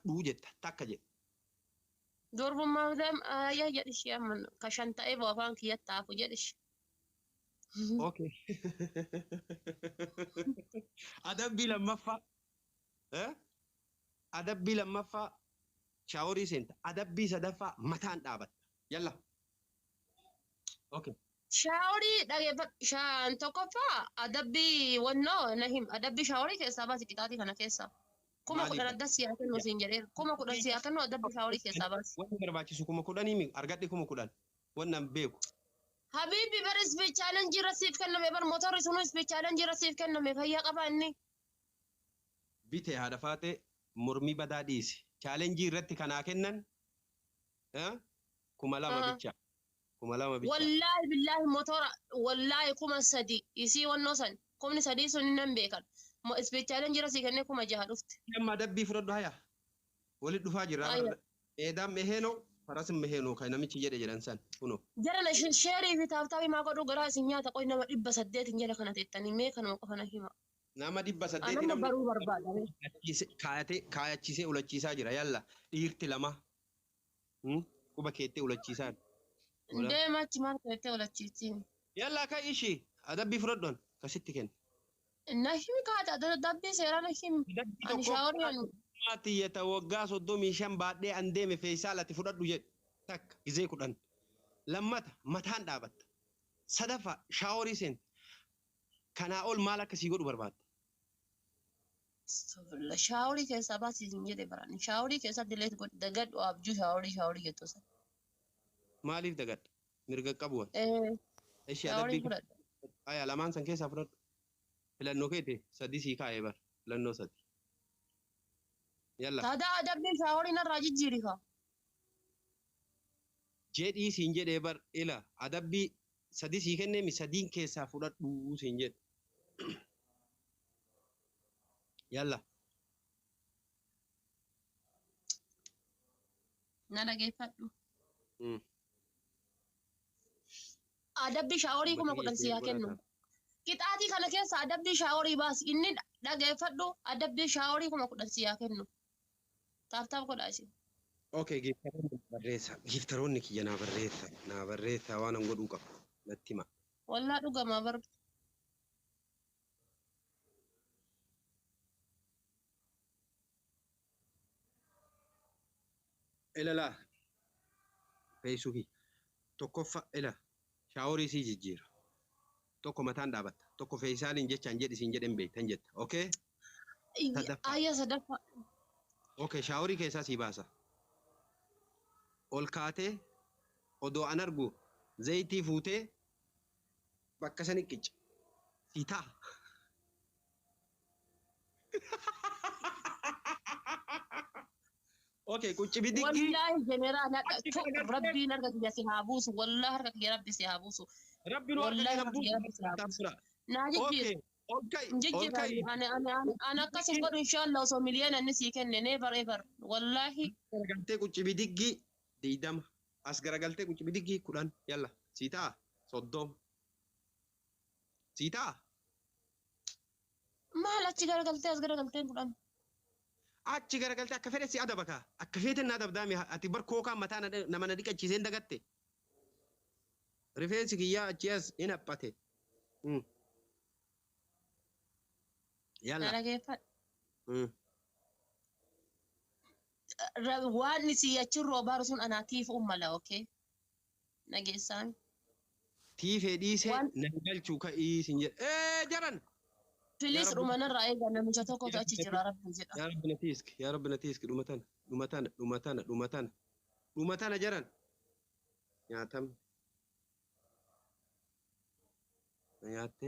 fudhadhuu jetta takka jedhe. Durbummaa ayyaa jedhishi amma ka shan ta'ee boo afaan kiyyatti haafu jedhishi. Okay. Adabbii lammaffaa. Eh? Adabbii lammaffaa shaaworii seenta. Adabbii sadaffaa mataan dhaabatta. Yalla. Okay. Shaaworii dhageeffadhu. Shaan tokkoffaa adabbii wannoo na him adabbii shaaworii keessaa baasi qixaatii kana keessaa. Kuma Maaliif? 10 adda si haa kennu siin jedheera. 10,000 si haa kennu adabbii shaaworii keessaa baasi. Wanni barbaachisu 10,000 mi argadhe 10,000. Wannan beeku. Habiibi bar speed challenge irra siif kenname bar motorri sunuu speed challenge irra siif kenname fayyaa qabaa inni. Bite haadha faatee mormii badaa dhiisi. Challenge irratti kanaa kennan 2,000 bicha. 2,000 bicha. Wallaahi billaahi motora wallaahi 3,000 isii wannoo san 3,000 sun nan beekan. Speed challenge irra sii kennee 6,000 dhufte. Amma adabbii fudhadhu haya. Walitti dhufaa jirra. Haya. Eedaan meheenoo farasin meheenoo kan namichi jedhe jedhan san kunoo. Jarana sheerii fi taaptaabii maa godhuu garaa isin nyaata qoy nama 800 hin jala kana teettanii mee kanuma qofa na hima. Nama 800 Anama namni baruu barbaada mee. kaayatee kaayachiisee ulachiisaa jira yalla dhiirti lama quba keettee ulachiisaa jira. Deema achi maal keettee ulachiistiin. Yalla ka ishii adabbii fudhadhu kasitti kenna. Na himi kaata adabbii seeraa na himi. Adabbii Ani tokko shaaworii ani tiyyata waggaa 35 baadhee an deeme feesaal ati fudhadhu jedhe takka gizee 10 lammata mataan dhaabatta sadaffaa shaaworii seenta kanaa ol maal akka sii godhu barbaadda. Astagfirullah shaaworii keessaa baasii hin jedhe baraan shaaworii keessaa dileet godhi dagadhu abjuu shaaworii shaaworii jettu san. Maaliif dagadha mirga qabu wan. Ishee Shaaworii adabbii fudhadhu. aya lamaan san keessaa fudhadhu filannoo keete sadi sii kaa'ee bar filannoo sadi. Yalla. Taadaa adabbii shaaworii narraa jijjiiri kaa. Jedhii siin jedhee bar ila adabbii sadi sii kenneemi sadiin keessaa fudhadhu siin jedhe. Yalla. Na dhageeffadhu. Adabbii shaaworii 10,000 sii haa kennu. Qixaatii kana keessa adabbii shaaworii baasi. Inni dhageeffadhu adabbii shaaworii 10,000 sii haa kennu. Taap taap godhaa isin. Okay, giiftaroonni naa barreessa. Giiftaroonni kiyya naa barreessa. Naa barreessa waan an godhuu qabu. Natti hima. Wallaa dhugamaa bar. Ilalaa. Feesuu kiyya. Tokkoffa ila shaaworii sii jijjiira. Tokko mataan dhaabatta. Tokko feesaaliin jechaan jedhi siin jedhen beektan jetta. Okay? Sadaffaa. Ayya sadaffaa. Okay, shaaworii keessaa sii baasa. Ol kaatee odoo an argu zayitii fuutee bakka sani qicca. Sii ta'a. Okay, qucci bidiggii. Wallaahi jeneraal hadha Achi tu garagaltee rabbiin harka kiyya si haa buusu. Wallaahi harka kiyya rabbi si haa buusu. Rabbi nu harka Wallaahi keenya harka kiyya rabbi si haa buusu. buusu. Naa jijjiiri. Okay, ol ka'i, Hin ol jijjiiru ka'i. ani ani ani ani akkas hin godhu inshallah osoo miliyoona inni sii kenne never ever. Wallaahi Garagaltee qucci bidiggii 20. As garagaltee qucci bidiggii 10. Yalla, sii ta'a 30. Sii ta'a. Maal achi garagaltee as garagaltee 10. Achi garagaltee akka fedhe si adaba kaa. Akka feete na adabdaami ati bar kookaan mataa nama na dhiqachiisee hin dagatte. Rifeensi kiyyaa achi as hin haphate. Na Yalla. dhageeffadhu. Waan isii achirra obaaru sun anaa tiif ummala okay. Nageessaan. Tiifee dhiisee Waan nan galchuu ka'ii sin jedhe. Ee jaran. Please Rabbi. dhuma narraa eegaa namicha tokkotu achi jira rabbi jedha. Yaa Rabbi na tiiski. Yaa Rabbi na tiiski dhuma tana. Dhuma tana. Dhuma tana. Dhuma tana. Dhuma tana jaran. Nyaatam. Na nyaatte.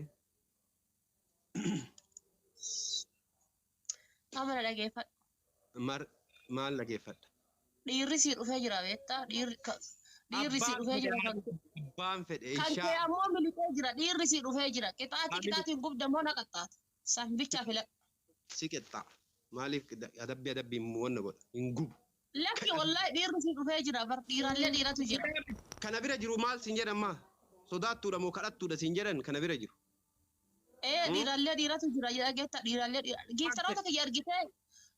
Amma na dhageeffadhu. Mar maal dhageeffadha? Dhiirri sii dhufee jira beektaa? Dhiirri dhiirri sii Abbaan dhufee fedhe jira kan abbaan fedhe kan ishaa kee ammoo miliqee jira dhiirri sii dhufee jira. Qixaatii Maaliif qixaatiin gubda moo na qaxxaata? San bichaa filadhu. si qixxaa? Maaliif adabbii adabbiin wanna godha? Hin gubu. Lakki wallahi dhiirri sii dhufee jira bar dhiirallee dhiiratu jira. Kana bira jiru maal siin jedhan maa? Sodaattuudha moo kadhattuudha siin jedhan kana bira jiru? Ee dhiirallee dhiiratu jira dhageetta dhiirallee dhiira giiftaroota kiyya argitee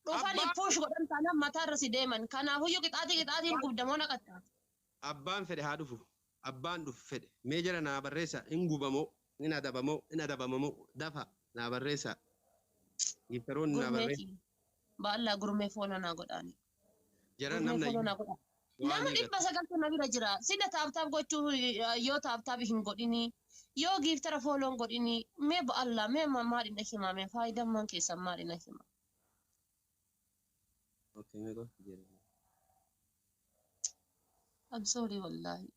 Dhufanii push godhan taanaan mataarra si deeman. Kanaafuyyuu qixaatii qixaatiin gubdamoo naqatta. Abbaan fedhe haa dhufu. Abbaan dhufu fedhe. Mee jara naa barreessa hin gubamoo hin adabamoo hin adabamamoo dafa naa barreessa. Giftaroonni naa barreessa. Baallaa gurmee foona naa godhaani. Jara namna Gurmee foona naa godhaa. Nama 900 na bira jira. Sida tap tap gochuu yoo tap tap hin godhini yoo giiftara fooloon godhini mee ba'allaa mee maali na himaa mee faayidaan maan keessan maali na himaa. Okay, mee qofa jira. I'm sorry wallahi.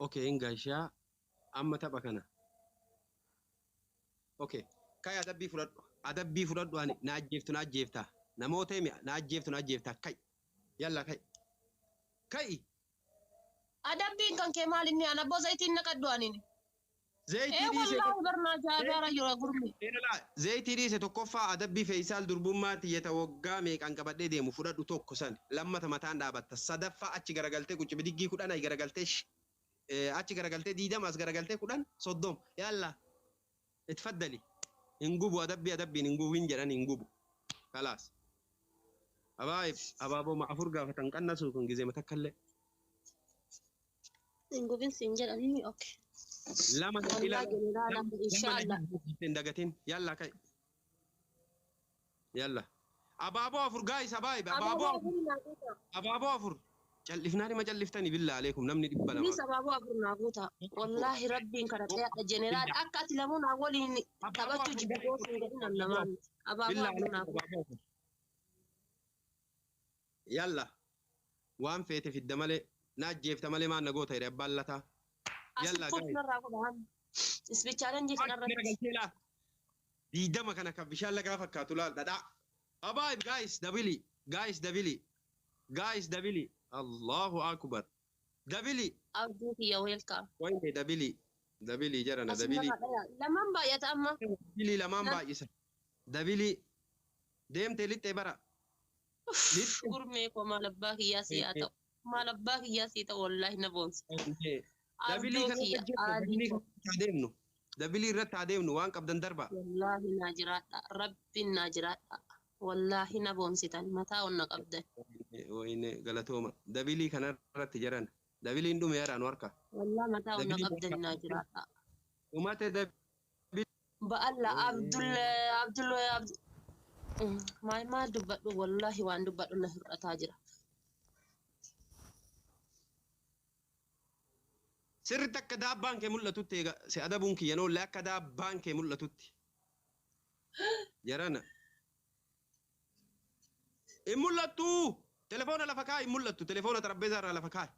Okay, hin gashaa amma tapha kana. Okay, kai adabbii fudhadhu. Adabbii fudhadhu ani na ajjeeftu na ajjeefta. Namoota himi na ajjeeftu na ajjeefta kai. Yalla kai. Kai. Adabbiin kan kee maal inni ana zayitiin naqadhu anini. Zayitii dhiise. Wallaahi barnaa jaabaara jira gurmi. Zayitii dhiise tokkoffaa adabbii Feeyisaal durbummaa tiyyata waggaa meeqaan qabadhee deemu fudhadhu tokko san lammata mataan dhaabatta sadaffaa achi garagaltee quccibidiggii 10 garagaltee achi garagaltee 20 as garagaltee 10 30 yalla itfaddali hin gubu adabbii adabbiin hin gubu hin jedhan hin gubu kalaas. Abaayib abaaboo ma afur gaafatan qannasu kun gizee matakkallee. Hin gubin siin jedhanii okay. Lama ila inshallah. Hin dagatin yalla kai. Yalla. Abaaboo afur guys abaayib abaaboo afur. Abaaboo afur. Callifnaa dhima calliftani billaa aleekum namni 200. Ni abaaboo afur naa guuta. Wallaahi rabbiin kadhatee hadha jeneraal akka ati lamuu naa waliin taphachuu jibboo siin jedhin namaa miti. Abaaboo afur naa guuta. Yalla waan feete fidda malee na ajjeefta malee maan na goota jedhe abbaan lataa. Yalla guys. Diidama kana kan bishaan lagaa fakkaatu laal dhadhaa. Abaayib guys dabili guys dabili guys dabili Allahu akbar dabili. Abduu kiyya welcome. Wayne dabili dabili jarana dabili. Lamaan baay'ata amma. Dabili lamaan baay'isa. Dabili deemtee lixxee bara. Gurmee koo maal abbaa kiyyaa si haa ta'u. Maal abbaa kiyyaa si ta'u wallaahi na boonsa. Dabilii kana deemnu. Dabilii irratti haa deemnu waan qabdan darba. Wallaahi naa jiraadha. Rabbiin naa jiraadha. Wallaahi na boonsitan mataa onna qabdan. Wayne galatooma. Dabilii kana irratti jiran. Dabiliin dhume yaraan harka. Wallaahi mataa onna qabdan naa jiraadha. Dhumate dabilii. Ba'alla Abdul Abdul Abdul maal maal dubbadhu wallaahi waan dubbadhu na hir'ataa jira. Sirriitti akka daabbaan kee mul'atutti egaa si adabuun kiyya noollee akka daabbaan kee mul'atutti. Jarana. Hin mul'attu! Telefoona lafa kaa'i hin mul'attu. Telefoona xarapheezaa irraa lafa kaa'i.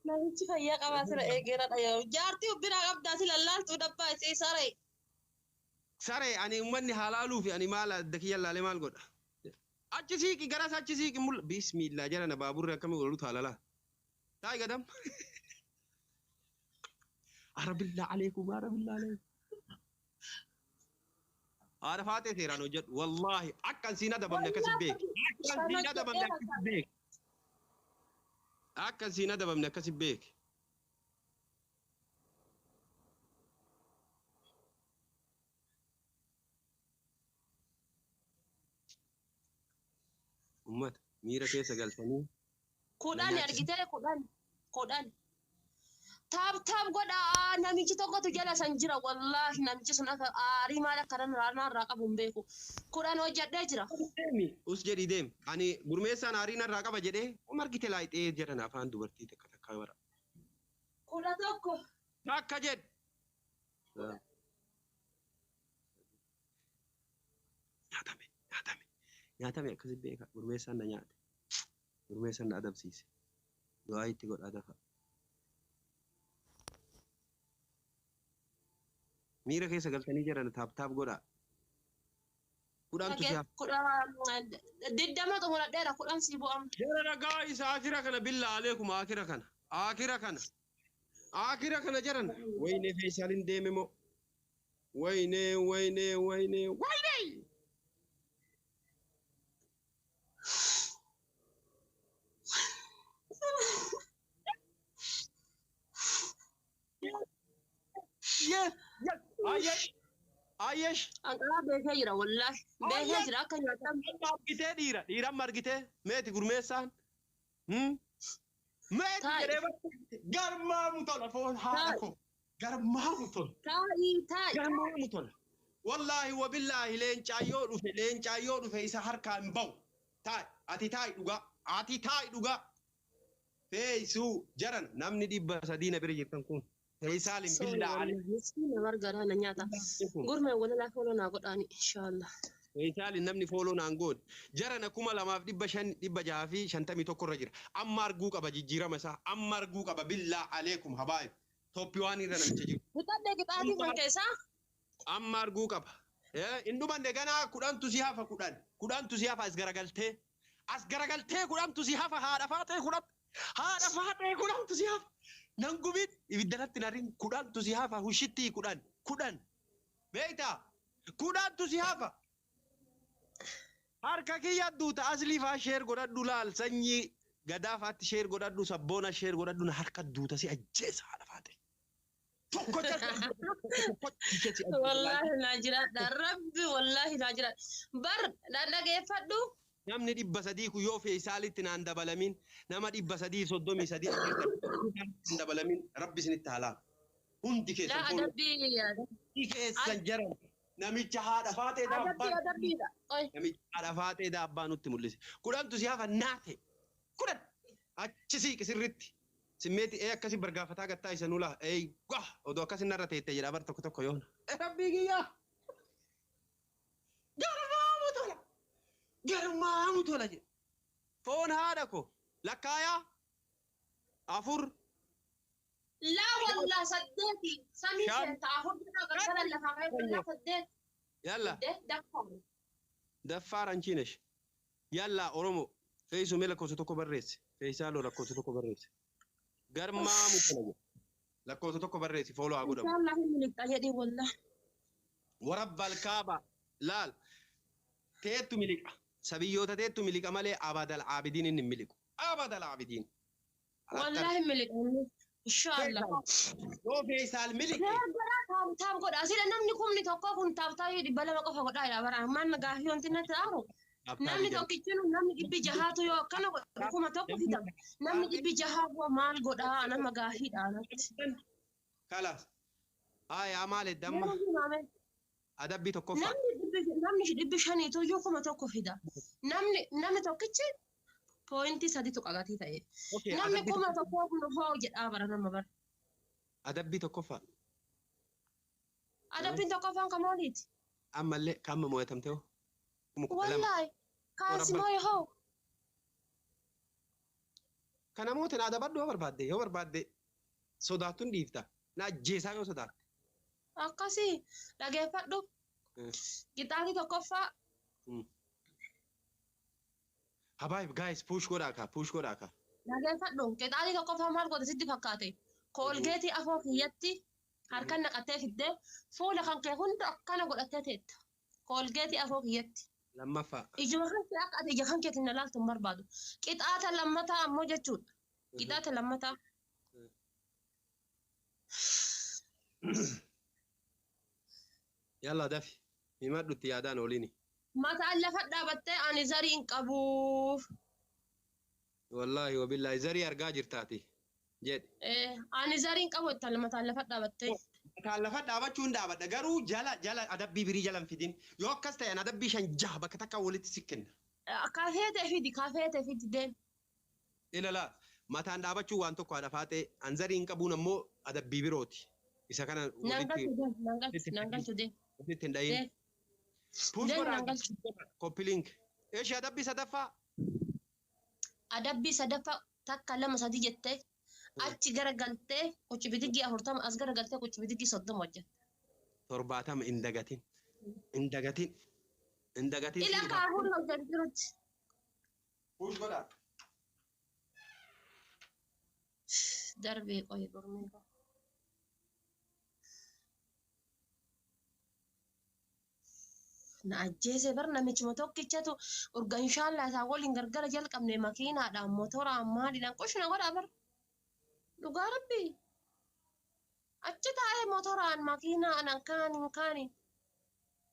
Namichi fayyaa qabaa sira eegeera dhayaa. Jaartii biraa qabdaa si lallaaltuu dhabbaa isii saree. Saree ani uummanni haa laaluu fi ani maal adda kiyya laalee maal godha? Achi siiqi garas achi siiqi mul'a. Bismillah jarana baaburri akkamii oolu taalalaa. Taa'i gadam. Arabillah aleekum arabillah aleekum. Haadha faatee seeraan hojjedhu wallaahi akkan siin adabamne akkas hin beeku. Akkan siin adabamne akkas hin beeku. Akkan siin adabamne akkas hin beeku. Uummata miira keessa galtanii. 10 argitee 10 10. Taap taap godhaa namichi tokkotu jala san jira wallaahi namichi sun akka aarii maal akka narraa qabu hin beeku. 10 hojjedhee jira. Us jedhi deemi. Ani gurmeessaan aarii narraa qaba jedhee margite laayixee jedhan afaan dubartii takka takka bara. 11. Takka jedhi. Nyaatame nyaatame nyaatame akkasi beeka gurmeessaan na nyaate. Gurmeessaan na adabsiise. Du'aa itti godhaa dafa. Miira keessa galtanii jiran taap taap godhaa. 10tu si'a. 20 xumuradheera 10 si bu'am. Jara ragaa isa akira kana billaa aleekum akira kana. Akira kana. Akira kana jiran. Wayne Feeyisaaliin deeme moo? Wayne wayne wayne wayne. Yes, yes, yes. Ayyesh. Anqaraa beekee jira wallaahi. Beekee jira akka nyaatamu. Amma argitee dhiira. Dhiira amma argitee meeti gurmeessaan. Meeti Taa'i. jedhee bakka garmaamu tola foon haadha Taa'i. koo. Garmaamu tola. Taa'ii taa'i. Garmaamu tola. Wallaahi wabillaahi leencaayyoo dhufe leencaayyoo dhufe isa harkaa hin bahu. Taa'i ati taa'i dhugaa ati taa'i dhugaa. Feesuu jaran namni 300 na bira jirtan kun. Feesaalin billaa alee. Miskiina margaraa na nyaata. Gurmee walala fooloo naa godhaani inshaallah. Feesaalin namni fooloo naan goone. Jarana 2500 651 irra jira. Amma arguu qaba jijjiirama isaa. Amma arguu qaba billaa aleekum habaayib. Toppii waan irra namicha jiru. Fixadhee qixaatii kan keessaa. Amma arguu qaba. Hin dhumanne ganaa 10tu si hafa 10. 10tu si hafa as garagaltee. As garagaltee 10tu si hafa haadha faaxee 10. Haadha faaxee 10tu si hafa. Nan gubin ibidda natti narin 10tu si hafa hushittii 10. 10. Beektaa? 10tu si hafa. Harka kiyya duuta aslii faa share godhadhu laal sanyii gadaa faatti share godhadhu sabboona share godhadhu na harka duuta si ajjeesa haadha faaxee. Tokko tokko si ajjeesa. Wallaahi naa jiraadha. Rabbi wallaahi naa jiraadha. Bar dhageeffadhu. Namni 300 kun yoo feesaalitti naan dabalamin nama 333 hin dabalamin rabbi isinitti haa laalu. Hundi keessan Laa fuula adabbii hundi keessan jaran namicha haadha faaxee adabbii daabbaa adabbiidha. Oy. namicha haadha faaxee daabbaa nutti mul'ise. 10tu si hafa naate 10 achi siiqi sirritti. Simmeeti ee akkasi bargaafataa gattaa isa nula ee gah odoo akkasi narra teette jedha bar tokko tokko yoona. Rabbii kiyyaa. Garmaamu tola. Garmaamu tola jedhe. Foon haadha ko lakkaayaa afur Laa wallaa saddeeti. Samii Shan. seenta afur jedhaa galgala lafaa ka'ee wallaa saddeet. Yalla Saddeet dakkamu. Daffaar anchiinesh. Yalla Oromo feesuu mee lakkoofsa tokko barreessi. Feesaaloo lakkoofsa tokko barreessi. Garmaamu tola jedhe. Lakkoofsa tokko barreessi follow haa godhamu. Inshaallah hin miliqxa jedhii wallaa. Warabbal kaaba laal teettu miliqa. Sabiyyoota teettu miliqa malee abadal aabidiin inni hin miliqu. Abadal aabidiin. Wallaahi hin miliqxu. Inshaallah. Yoo feesaal miliqe Share godhaa tap tap godhaa. Asirra namni 10,000 kun tap tapii 200 qofa godhaa jira bara. Ammaan gaafii wanti natti aaru. Namni tokkichi namni 600tu yoo akkana godhu 1000 fidama. Namni 600 hoo maal godhaa nama gaafiidha natti. Kalaas. Haa maal damma adabbii tokkoffaa. Namni 500tu iyyuu 1000 fida. Namni tokkichi poointii saditu qagatii ta'e. Okay, Namni adabbii 1000 kun hoo jedhaa bara nama bara. Adabbii tokkoffaa. Adabbiin tokkoffaan kan maaliiti? Ammallee kan mo'atamte hoo? 12,000. Wallaahi kaasi mooye hoo. Kan namoota na adabadhu yoo barbaadde yoo barbaadde sodaattuun dhiifta. Na ajjeesaa yoo sodaatte. Akkasii dhageeffadhu. Qixaatii tokkoffaa. Habaayib guys push godhaa kaa push godhaa kaa. Dhageeffadhu. Qixaatii tokkoffaa maal goote sitti fakkaate? Koolgeetii afoo kiyyatti harkaan naqattee fiddee fuula kan kee hunda akkana godhattee teetta. Koolgeetii afoo kiyyatti. Lammaffaa. Ijuma kan kee akka ati ija kan keetiin na laaltu hin barbaadu. Qixaata lammataa ammoo jechuudha. Qixaata lammataa. Yalla dafi. Himadhutti yaadaan ooliini. Mataan lafa dhaabattee ani zarii hin qabu. Wallaahi wabillaahi zarii argaa jirtaati. Jedhe. Ani zarii hin qabu jettan mataan lafa dhaabattee. Mataan lafa dhaabachuu hin dhaabadha garuu jala jala adabbii birii jala hin fidin. Yoo akkas ta'e adabbii shan jaha bakka takka walitti si kenna. Kafeete fidi kafeete fidi deem. Ilala mataan dhaabachuu waan tokko haadha faatee an zarii hin qabuun ammoo adabbii birooti. Isa kana Nan walitti galchu deem nan galchu nan galchu deem. walitti hin dhayin. Deem. Push Deem godhaa nan galchu. copy link. Eeshi adabbii sadaffaa. Adabbii sadaffaa takka lama sadi jettee achi garagaltee qucci 40 as garagaltee qucci 30 hojjette. 70 hin dagatin. Hin dagatin. Hin dagatin. Ila akka afur hojjetu jirutti. Push godhaa. Darbee qoye gormee qaba. Na ajjeese bar namichuma tokkichatu urga inshaallah isaa waliin gargara jalqabne makiinaadhaan motoraan maaliidhaan qushina godhaa bar. Dhugaa rabbi. Achi taa'ee motoraan makiinaadhaan kaaniin kaaniin.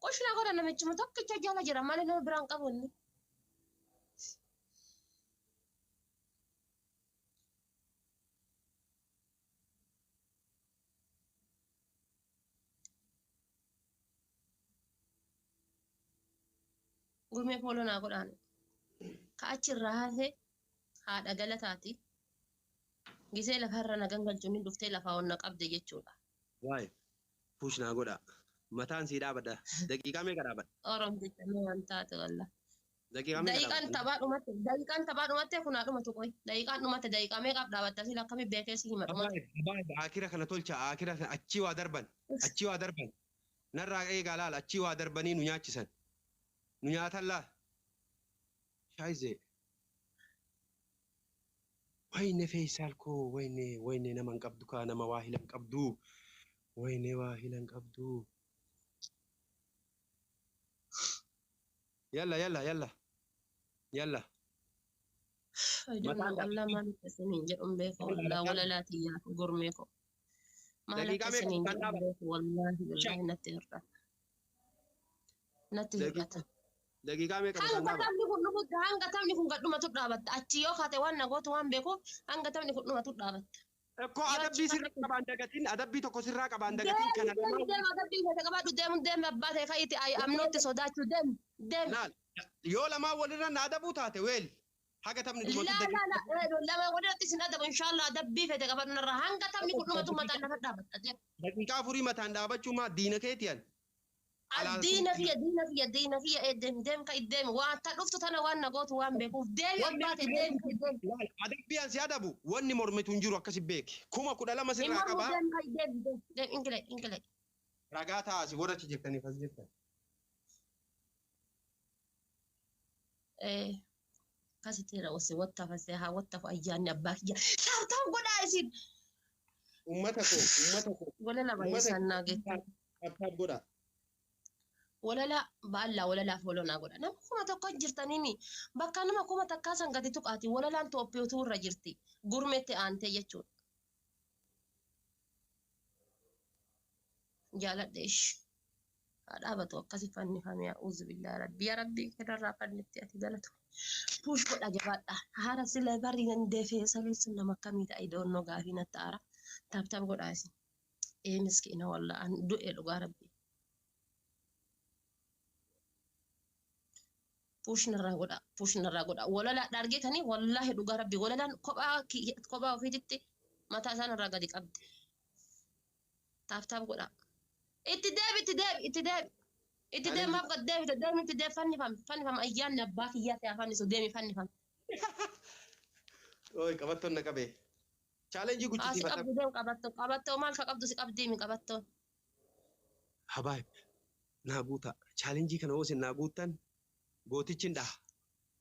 Push naa godha namichuma tokkicha jala jira malee nama biraan qabu inni. Gurmee follow naa godhaan. Ka achirraa hafe haadha galataati. Gisee lafarra na gangalchuun ni dhuftee lafaa ol na qabde jechuudha. Waay push naa godha. Mataan sii dhaabadha. Daqiiqaa meeqa dhaabadha? Oromticha mee waan taate walla. Daqiiqaa meeqa Daqiiqaan dhaabadha? taphaa dhumate daqiiqaan taphaa dhumatte kunaa dhumatu qoy. Daqiiqaan dhumate daqiiqaa meeqaaf dhaabatta sila akkami beekee si hima dhumate. Akira kana tolcha akira kana achii waa darban achii waa darban narraa eegaa laala achii waa darbanii nu nyaachisan nu nyaatan laal shaayizee wayne feesaal koo wayne wayne nama hin qabdu kaa nama waa hilan qabdu wayne waa hilan qabdu yalla yalla yalla yalla I don't know wallah maal akka isiniin jedhu hin beeku wallah walalaa tiyyaa gurmee ko. Maal akka Daqiiqaa meeqa isiniin mataan jedhu hin dhaabadha? beeku wallahi billahi natti hir'ata. Natti hir'ata. Daqiiqaa meeqa mataan Hanga dhaabadha? taphni kun dhumutti hanga taphni kun gadhumatu dhaabatta. Achi yoo kaate waan na gootu waan beekuuf hanga taphni kun dhumatu dhaabatta. Ekkoo Yoo achi adabbii sirraa kaate qabaan dagatiin adabbii tokko sirraa qabaan dagatiin deemi kana deemi lamaan deemi adabbii keessa qabaadhu deemu deemi abbaa ta'e ka'iiti ayi amnootti sodaachuu deemi deemi. laal yoo lamaan walirra na adabuu taate weel haga taphni dhumatu Laa daqiiqaa laa laa lama walirratti isin adabu inshaallah adabbii fete qabaadhu narraa hanga taphni kun dhumatu mataan lafa dhaabatta deemi. Daqiiqaa afurii mataan dhaabachuu maa diina keetiyan Diina kiyya diina kiyya diina kiyya deemi deemi ka'i deemi waan ta dhuftu tana waan na gootu waan beekuuf deemi Wanni abbaa ati ta'e deemi ka'i deemi. Laal adabbii an si adabu wanni mormitu hin jiru akkasi beeki 12,000 Hin sirraa mormu qabaa deemi ka'i deemi deemi deemi ingilee ingilee. Ragaa ta'a si warra achi jirtaniif as jirtan. Akkasitti wasi wattafasee haa wattafu ayyaanni abbaa kiyya. Taaf godhaa isin. Ummata koo ummata koo Walala ummata baay'isaan naa geettu. taap godhaa. Walala baallaa walalaa follow naa godha. Nama 1000 jirtaniimi bakka nama 1000 san gadi tuqaati walalaan Toophiyootu irra jirti. Gurmetti aantee jechuudha. Jaaladhe ishi. Haa dhaabatu akkasi fannifame a'uuzu billaahi rabbi yaa rabbii kanarraa fannitti ati galatu. Push godha jabaadha. Haara sila barri nan deefee saleessun nama akkamii ta'a idoonnoo gaafii natti aara. Tap tap godhaa isin. Ee miskiina wallaa an du'e dhugaa rabbi. Push narraa godha. Push narraa godha. Walalaa dhargeetanii wallaahi dhugaa rabbi walalaan kophaa kophaa ofiititti mataa isaa narraa gadi qabdi. Tap tap godha. Itti deebi itti deebi itti deebi. Itti deemi maaf gad deebite deemi itti deebi fannifame fannifame ayyaanni abbaa kiyyaa ta'e fannisu deemi fannifame. Oi qabattoon na qabee. Chaalenjii Haa si guchisiifadha. qabdu deemu qabattoo qabattoo maal ka qabdu si qabdiimi qabattoon. Habaayib naa guutaa. Chaalenjii kana hoo isin naa guuttan gootichi hin dhaha.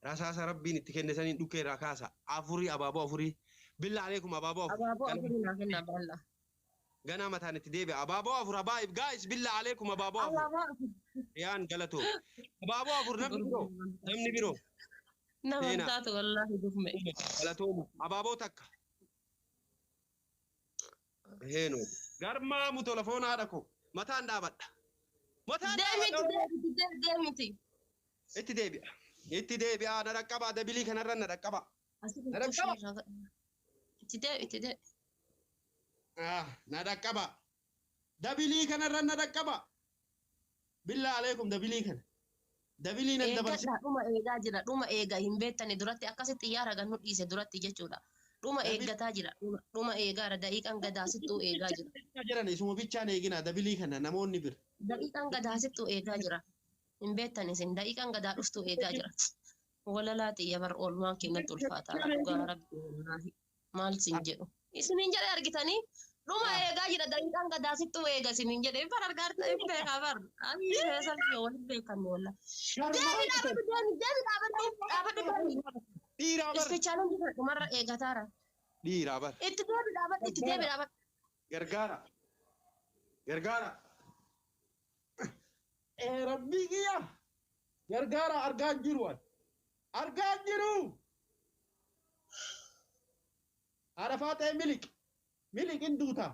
Rasaasa rabbiin itti kenne saniin dhukkee irraa kaasa. Afurii abaaboo afurii. Billaa aleekum abaaboo afur. Abaaboo afurii naa kennaa baallaa. Ganaa mataan itti deebi'a. Abaaboo afur habaayib guys billaa aleekum abaaboo afur. Abaaboo afur. Riyaan galatoo. Abaaboo afur namni biroo. Namni biroo. Nama Seenaa. taatu wallaahi gurme. Galatooma. Abaaboo takka. Heenoo. Garmaamu telefoona haadha koo. Mataan dhaabadha. Mataan Deemi itti dhaabadha. deebi itti deebi deemiti. Itti deebi'a. Itti deebi'a. Na dhaqqabaa. Dabilii kanarra na dhaqqabaa. Asirra Na push dhaqqaba. narraa godha. Itti deebi itti deebi. Ah, na dhaqqaba. Dabilii kanarra na dhaqqaba. Billaa aleekum dabilii kana. Dabilii nan dabarsi. Eeggadhaa dhuma eegaa jira dhuma eega hin beektani duratti akkasitti xiyyaara gannu dhiise duratti jechuudha. Dhuma eeggataa jira dhuma eegaara daqiiqaan gadaasittuu eegaa jira. Jiran isuma bichaan eegina dabilii kana namoonni bira. Daqiiqaan gadaasittuu eegaa jira. Hin beektan isin daqiiqaan gadaa dhuftuu eegaa jira. Walalaa xiyya bar oolmaan kennatti ulfaataadha dhugaa rabbi wallaahi maal sin jedhu. Isiniin jedhe argitanii dhuma eegaa jira daqiiqaan gadaasittuu eega isiniin jedhe bar argaa hin beekaa bar. Ani salphii waliin beekanne wallaahi. Deemi dhaabadhu deemi deemi dhaabadhu dhaabadhu deemi. Dhiiraa bar. Ispeechaaleen jira dhumarra eegataara. Dhiiraa bar. Itti deebi dhaabadhu itti deebi dhaabadhu. Gargaara. Gargaara. Rabbii kiyya. Gargaara argaa hin jiru ani. Argaa hin jiru. Haadha faaxee miliq. Miliq hin duuta.